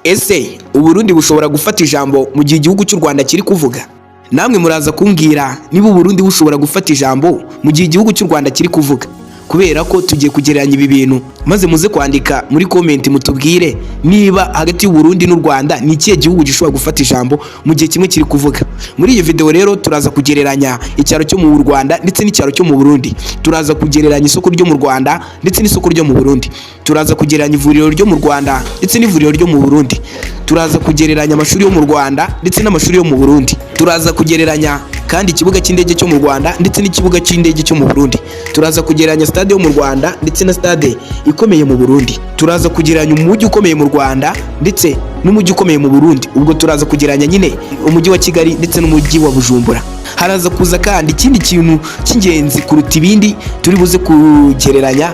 Ese Uburundi bushobora gufata ijambo mu gihe igihugu cy'u Rwanda kiri kuvuga? Namwe muraza kumbwira niba Uburundi bushobora gufata ijambo mu gihe igihugu cy'u Rwanda kiri kuvuga, kubera ko tugiye kugereranya ibi bintu, maze muze kwandika muri comment mutubwire niba hagati y'u Burundi n'u Rwanda ni ikihe gihugu gishobora gufata ijambo mu gihe kimwe kiri kuvuga. Muri iyi video rero turaza kugereranya icyaro cyo mu Rwanda ndetse n'icyaro cyo mu Burundi. Turaza kugereranya isoko ryo mu Rwanda ndetse n'isoko ryo mu Burundi. Turaza kugereranya ivuriro ryo mu Rwanda ndetse n'ivuriro ryo mu Burundi. Turaza kugereranya amashuri yo mu Rwanda ndetse n'amashuri yo mu Burundi. Turaza kugereranya kandi ikibuga cy'indege cyo mu Rwanda ndetse n'ikibuga cy'indege cyo mu Burundi. Turaza kugereranya stade yo mu Rwanda ndetse na stade ikomeye mu Burundi. Turaza kugereranya umujyi ukomeye mu Rwanda ndetse n'umujyi ukomeye mu Burundi. Ubwo turaza kugereranya nyine umujyi wa Kigali ndetse n'umujyi wa Bujumbura. Haraza kuza kandi ikindi kintu cy'ingenzi kuruta ibindi turi buze kugereranya,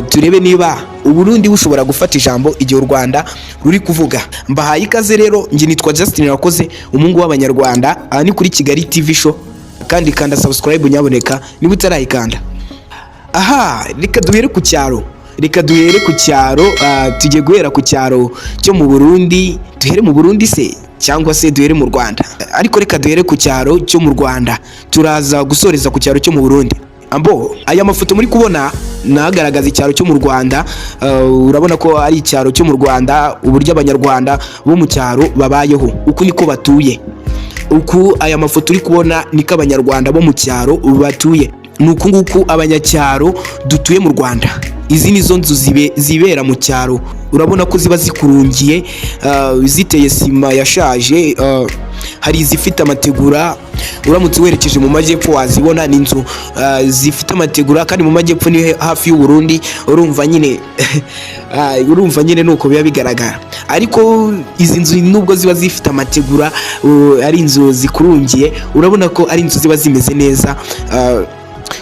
turebe niba Uburundi bushobora gufata ijambo igihe u Rwanda ruri kuvuga. Mbahaye ikaze rero, njye nitwa Justin Rakoze, umuhungu w'Abanyarwanda. Aha ni kuri Kigali TV Show, kandi kanda subscribe nyaboneka niba utarayikanda. Aha reka duhere ku cyaro, reka duhere ku cyaro. Tugiye guhera ku cyaro cyo mu Burundi. Duhere mu Burundi se cyangwa se duhere mu Rwanda? Ariko reka duhere ku cyaro cyo mu Rwanda, turaza gusoreza ku cyaro cyo mu Burundi. Ambo aya mafoto muri kubona nagaragaza icyaro cyo mu Rwanda. Urabona ko ari icyaro cyo mu Rwanda, uburyo Abanyarwanda bo mu cyaro babayeho, uku niko batuye. Uku aya mafoto uri kubona niko Abanyarwanda bo mu cyaro batuye. Ni uku nguku abanyacyaro dutuye mu Rwanda. Izi nizo nzu zibera mu cyaro. Urabona ko ziba zikurungiye, ziteye sima yashaje. Hari izifite amategura. Uramutse werekeje mu majyepfo wazibona, ni inzu zifite amategura, kandi mu majyepfo ni hafi y'u Burundi. Urumva nyine, urumva nyine nuko biba bigaragara. Ariko izi nzu nubwo ziba zifite amategura, ari inzu zikurungiye, urabona ko ari inzu ziba zimeze neza.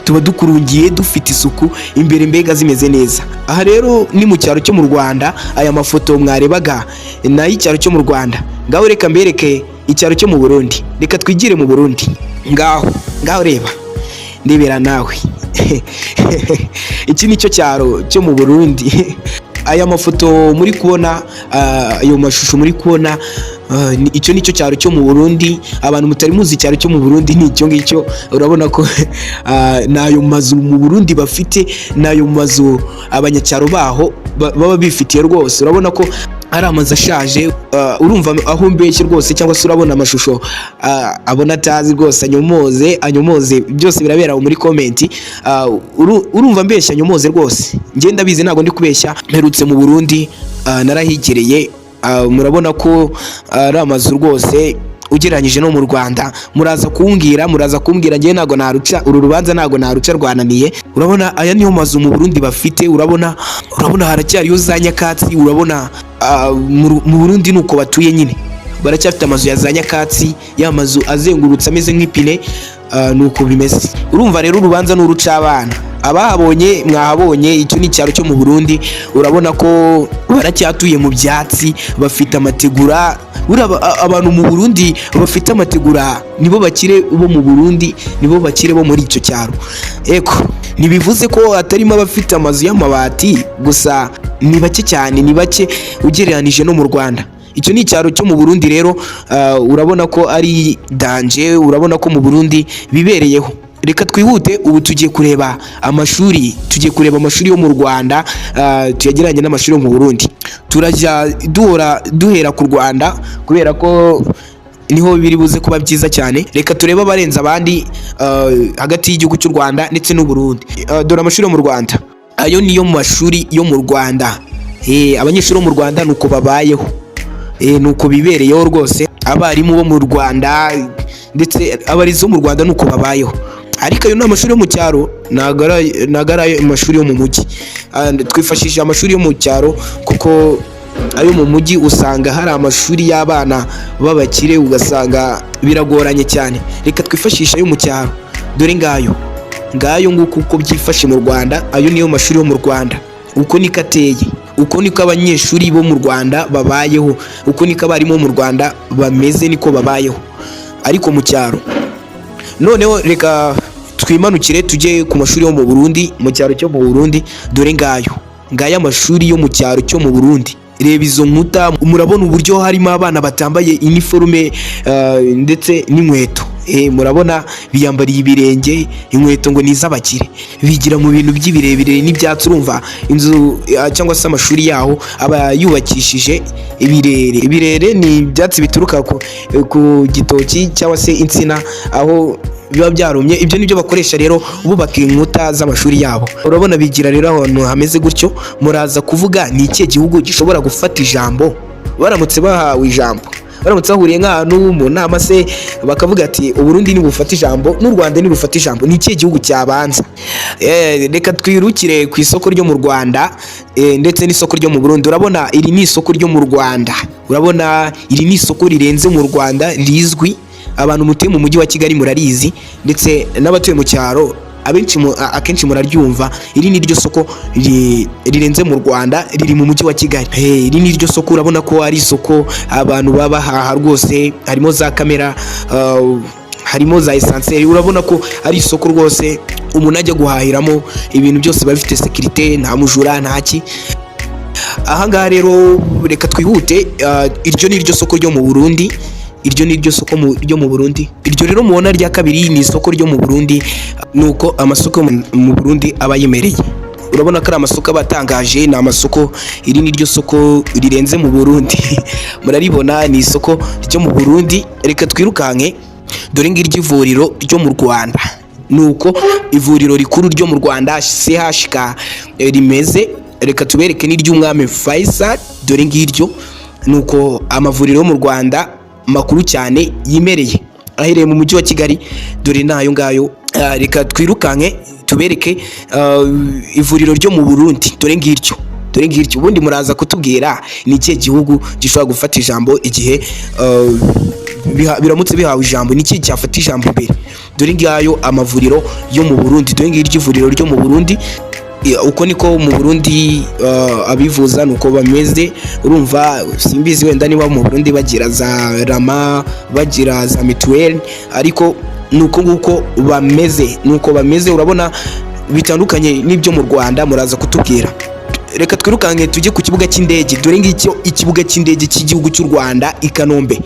Tuba dukurungiye, dufite isuku imbere, mbega zimeze neza. Aha rero ni mu cyaro cyo mu Rwanda. Aya mafoto mwarebaga ni ay'icyaro cyo mu Rwanda. Ngaho reka mbereke icyaro cyo mu Burundi. Reka twigire mu Burundi. Ngaho, ngaho reba, ndebera nawe, iki ni cyo cyaro cyo mu Burundi. Aya mafoto muri kubona, ayo mashusho muri kubona, icyo ni cyo cyaro cyo mu Burundi. Abantu mutari muzi icyaro cyo mu Burundi, ni icyo ngicyo. Urabona ko n'ayo mazu mu Burundi bafite, n'ayo mazu abanyacyaro baho baba bifitiye rwose. Urabona ko ari amazu ashaje. Urumva aho mbeshye rwose, cyangwa se urabona amashusho, abona atazi rwose, anyomoze, anyomoze. Byose birabera muri comment. Urumva mbeshya, anyomoze rwose. Njye ndabizi ntabwo ndi kubeshya, mperutse mu Burundi, narahigereye. Murabona ko ari amazu rwose ugereranyije no mu Rwanda. Muraza kumbwira, muraza kumbwira. Njyewe ntabwo naruca uru rubanza, ntabwo naruca, rwananiye. Urabona aya niyo mazu mu Burundi bafite. Urabona haracyariyo za nyakatsi. Urabona mu Burundi nuko batuye nyine, baracyafite amazu ya za nyakatsi, ya mazu azengurutse ameze nk'ipine. Nuko bimeze. Urumva rero urubanza ni urucabana. Abahabonye mwahabonye, icyo ni icyaro cyo mu Burundi. Urabona ko baracyatuye mu byatsi, bafite amategura. Buriya abantu mu Burundi bafite amategura nibo bakire bo mu Burundi, nibo bakire bo muri icyo cyaro. Eko ntibivuze ko hatarimo abafite amazu y'amabati, gusa ni bake cyane, ni bake ugereranije no mu Rwanda. Icyo ni icyaro cyo mu Burundi rero. Urabona ko ari danger, urabona ko mu Burundi bibereyeho. Reka twihute, ubu tugiye kureba amashuri, tugiye kureba amashuri yo mu Rwanda, tuyagereranye n'amashuri yo mu Burundi. Turajya duhora duhera ku Rwanda kubera ko niho biri buze kuba byiza cyane. Reka turebe abarenze abandi hagati y'igihugu cy'u Rwanda ndetse n'u Burundi. Dore amashuri yo mu Rwanda, ayo niyo mu mashuri yo mu Rwanda. Abanyeshuri bo mu Rwanda nuko babayeho, nuko bibereyeho rwose. Abarimu bo mu Rwanda ndetse abarezi bo mu Rwanda nuko babayeho. Ariko ayo ni amashuri yo mu cyaro, ntabwo ari amashuri yo mu mujyi. Twifashisha amashuri yo mu cyaro kuko ayo mu mujyi usanga hari amashuri y'abana b'abakire, ugasanga biragoranye cyane. Reka twifashishe ayo mu cyaro. Dore ngayo, ngayo nguko uko byifashe mu Rwanda. Ayo niyo mashuri yo mu Rwanda, uko niko ateye, uko niko abanyeshuri bo mu Rwanda babayeho, uko niko abarimu bo mu Rwanda bameze, niko babayeho ariko mu cyaro. Noneho reka twimanukire tujye ku mashuri yo mu Burundi, mu cyaro cyo mu Burundi. Dore ngayo, ngayo amashuri yo mu cyaro cyo mu Burundi. Reba izo nkuta, murabona uburyo harimo abana batambaye iniforume ndetse n'inkweto. Murabona biyambariye ibirenge, inkweto ngo ni iz'abakire. Bigira mu bintu by'ibirebire n'ibyatsi. Urumva inzu cyangwa se amashuri yaho aba yubakishije ibirere. Ibirere ni ibyatsi bituruka ku gitoki cyangwa se insina, aho biba byarumye. Ibyo nibyo bakoresha rero bubaka inkuta z'amashuri yabo. Urabona bigira rero ahantu hameze gutyo. Muraza kuvuga ni ikihe gihugu gishobora gufata ijambo baramutse bahawe ijambo, baramutse bahuriye nk'ahantu mu nama se, bakavuga ati Uburundi nibufata ijambo n'u Rwanda nibufata ijambo, ni ikihe gihugu cyabanza? Reka twirukire ku isoko ryo mu Rwanda ndetse n'isoko ryo mu Burundi. Urabona iri ni isoko ryo mu Rwanda, urabona iri ni isoko rirenze mu Rwanda rizwi. Abantu mutuye mu mujyi wa Kigali murarizi, ndetse n'abatuye mu cyaro abenshi akenshi muraryumva. Iri ni ryo soko rirenze mu Rwanda, riri mu mujyi wa Kigali. Hey, iri ni ryo soko. Urabona ko ari isoko abantu baba bahaha rwose, harimo za kamera, harimo za ascenseur. Urabona ko ari isoko rwose umuntu ajya guhahiramo, ibintu byose biba bifite sécurité, nta mujura, nta ki. Ahangaha rero reka twihute. Iryo ni ryo soko ryo mu Burundi, iryo ni ryo soko ryo mu Burundi. Iryo rero mubona rya kabiri ni isoko ryo mu Burundi. Nuko amasoko mu Burundi aba yemereye, urabona ko ari amasoko aba atangaje, ni amasoko. Iri ni ryo soko rirenze mu Burundi, muraribona ni isoko ryo mu Burundi. Reka twirukanke, dore ngiryo ivuriro ryo mu Rwanda. Nuko ivuriro rikuru ryo mu Rwanda CHK rimeze. Reka tubereke n'iry'umwami Faisal, dore ngiryo. Nuko amavuriro yo mu Rwanda makuru cyane yimereye, ahereye mu mujyi wa Kigali, dore n'ayo ngayo. Reka twirukanke tubereke ivuriro ryo mu Burundi, dore ngiryo, dore ngiryo. Ubundi muraza kutubwira ni ikihe gihugu gishobora gufata ijambo igihe biramutse bihawe ijambo, ni ikihe cyafata ijambo mbere? Dore ngayo amavuriro yo mu Burundi, dore ngiryo ivuriro ryo mu Burundi. Uko niko mu Burundi abivuza nuko bameze. Urumva simbizi wenda niba mu Burundi bagira za RAMA, bagira za mituweli, ariko nuko nguko bameze, nuko bameze. Urabona bitandukanye n'ibyo mu Rwanda, muraza kutubwira. Reka twirukanke tujye ku kibuga cy'indege. Dore ngicyo ikibuga cy'indege cy'igihugu cy'u Rwanda i Kanombe.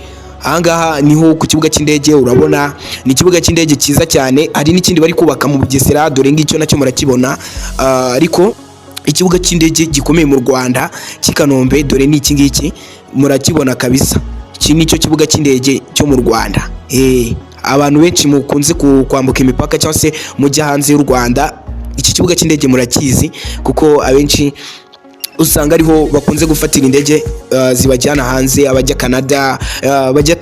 Ahangaha niho ku kibuga cy'indege. Urabona ni ikibuga cy'indege cyiza cyane. Hari n'ikindi bari kubaka mu Bugesera, dore ngicyo nacyo murakibona. Ariko ikibuga cy'indege gikomeye mu Rwanda cy'i Kanombe dore ni iki ngiki, murakibona kabisa. Iki ni cyo kibuga cy'indege cyo mu Rwanda. Abantu benshi mukunze kwambuka imipaka cyangwa se mujya hanze y'u Rwanda, iki kibuga cy'indege murakizi, kuko abenshi usanga ariho bakunze gufatira indege zibajyana hanze, abajya Canada,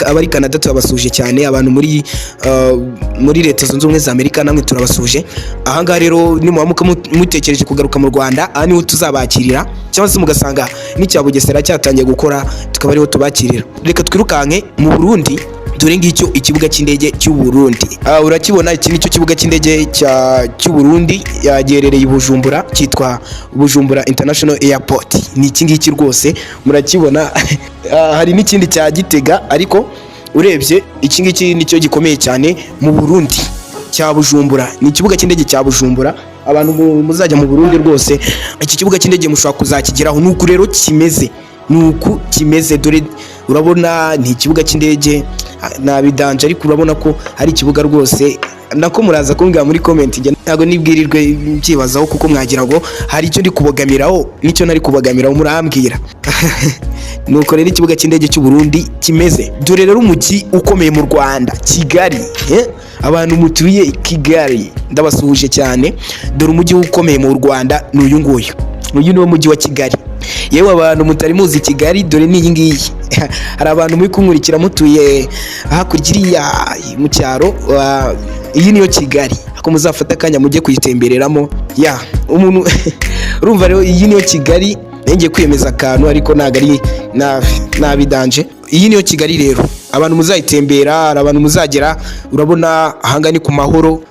abari Canada turabasuje cyane. Abantu muri Leta Zunze Ubumwe za Amerika namwe turabasuje. Ahangaha rero nimuramuka mutekereje kugaruka mu Rwanda, aha niho tuzabakirira, cyangwa se mugasanga n'icya Bugesera cyatangiye gukora, tukaba ariho tubakirira. Reka twirukanke mu Burundi, dore ngicyo ikibuga cy'indege cy'u Burundi. Urakibona, iki nicyo kibuga cy'indege cy'u Burundi, giherereye i Bujumbura, cyitwa Bujumbura International Airport. Ni iki ngiki rwose murakibona. Hari n'ikindi cya Gitega, ariko urebye iki ngiki nicyo gikomeye cyane mu Burundi cya Bujumbura. Ni ikibuga cy'indege cya Bujumbura. Abantu muzajya mu Burundi rwose, iki kibuga cy'indege mushobora kuzakigeraho. Nuku rero kimeze, nuku kimeze. Dore urabona ni ikibuga cy'indege nabidanje, ariko urabona ko ari ikibuga rwose. Nako muraza kumbwira muri comment, njye ntabwo nibwirirwe mbyibazaho, kuko mwagira ngo hari icyo ndi kubogamiraho nicyo nari kubogamiraho, murambwira. Nuko rero ikibuga cy'indege cy'u Burundi kimeze. Dore rero umujyi ukomeye mu Rwanda, Kigali, eh? Abantu mutuye Kigali ndabasuhuje cyane. Dore umujyi ukomeye mu Rwanda ni uyu nguyu, uyu niwo mujyi wa Kigali. Yewe abantu mutari muzi Kigali, dore ni iyi ngiyi. Hari abantu muri kunkurikira mutuye hakurya iriya mu cyaro, iyi niyo Kigali. Ako muzafata akanya mujye kuyitembereramo. Ya umuntu urumva rero, iyi niyo Kigali. Ngiye kwiyemeza akantu, ariko ntabwo ari nabidanje. Iyi niyo Kigali rero, abantu muzayitembera, hari abantu muzagera. Urabona ahangaha ni ku Mahoro.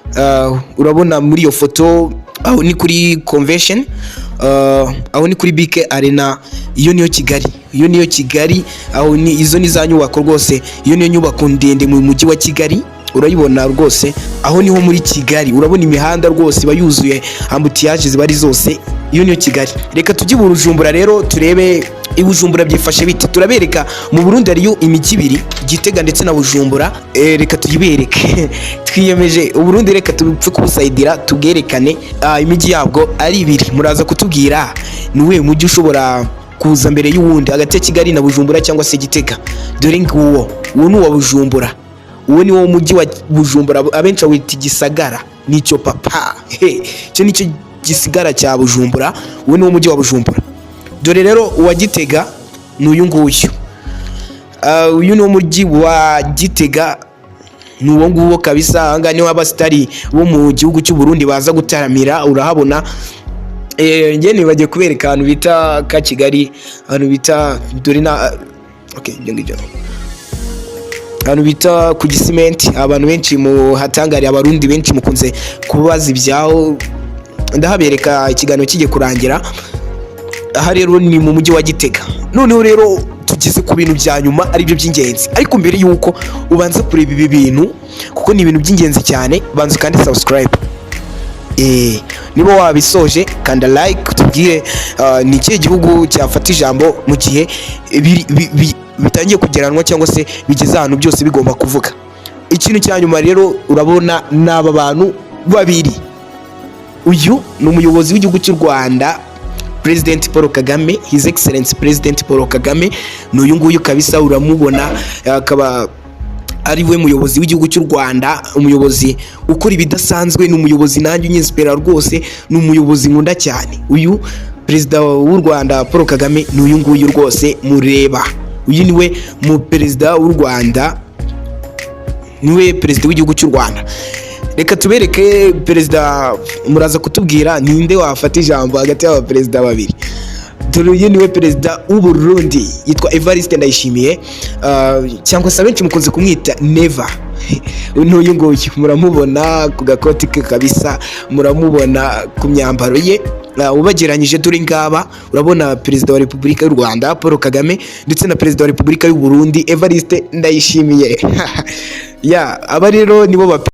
Urabona muri iyo foto aho ni kuri Convention, aho ni kuri BK Arena. Iyo niyo Kigali, iyo niyo Kigali. Aho ni izo ni za nyubako rwose, iyo niyo nyubako ndende mu mujyi wa Kigali, urayibona rwose. Aho niho muri Kigali. Urabona imihanda rwose iba yuzuye, embouteillage ziba ari zose. Iyo niyo Kigali. Reka tujye i Bujumbura rero turebe. I Bujumbura byifashe bite? Turabereka mu Burundi hariyo imijyi ibiri, Gitega ndetse na Bujumbura. Reka tuyibereke. Twiyemeje Uburundi, reka tupfe kubusayidira, tubwerekane. Imijyi yabwo ari ibiri. Muraza kutubwira ni uwuhe mujyi ushobora kuza mbere y'uwundi hagati ya Kigali na Bujumbura cyangwa se Gitega. Dore nguwo, uwo ni uwa Bujumbura, uwo ni wo mujyi wa Bujumbura, abenshi bawita igisagara. Nicyo papa. He, icyo nicyo gisigara cya Bujumbura, uwo ni wo mujyi wa Bujumbura. Dore rero uwa Gitega ni uyu nguyu. Uyu ni wo mujyi wa Gitega, ni uwo nguwo kabisa. Ahangaha niho abasitari bo mu gihugu cy'u Burundi baza gutaramira, urahabona. Njye nibagiye kubereka ahantu bita ka Kigali, ahantu bita, dore na, okay, ibyo ngibyo, ahantu bita ku Gisimenti. Abantu benshi muhatangariye, Abarundi benshi mukunze kubaza ibyaho, ndahabereka ikiganiro kigiye kurangira. Aha rero ni mu mujyi wa Gitega. Noneho rero tugeze ku bintu bya nyuma, aribyo by'ingenzi. Ariko mbere y'uko ubanza kureba ibi bintu, kuko ni ibintu by'ingenzi cyane, banza kandi subscribe. Niba wabisoje, kanda like, tubwire ni ikihe gihugu cyafata ijambo mu gihe bitangiye kugeranwa cyangwa se bigeze ahantu byose bigomba kuvuga. Ikintu cya nyuma rero urabona ni aba bantu babiri. Uyu ni umuyobozi w'igihugu cy'u Rwanda, President Paul Kagame, His Excellence President Paul Kagame, ni uyu nguyu kabisa, uramubona, akaba ari we muyobozi w'igihugu cy'u Rwanda, umuyobozi ukora ibidasanzwe. Ni umuyobozi nanjye unyinspira rwose, ni umuyobozi nkunda cyane. Uyu perezida w'u Rwanda Paul Kagame ni uyu nguyu rwose mureba. Uyu niwe mu perezida w'u Rwanda, niwe perezida w'igihugu cy'u Rwanda. Reka tubereke perezida, muraza kutubwira ninde wafata ijambo hagati y'aba perezida babiri. Dore uyu niwe perezida w'u Burundi, yitwa Evariste Ndayishimiye, cyangwa se abenshi mukunze kumwita Neva. N'uyu nguyu muramubona ku gakoti ke kabisa, muramubona ku myambaro ye. Ubageranyije, dore ngaba, urabona perezida wa Repubulika y'u Rwanda Paul Kagame ndetse na perezida wa Repubulika y'u Burundi Evariste Ndayishimiye. Ya, aba rero nibo ba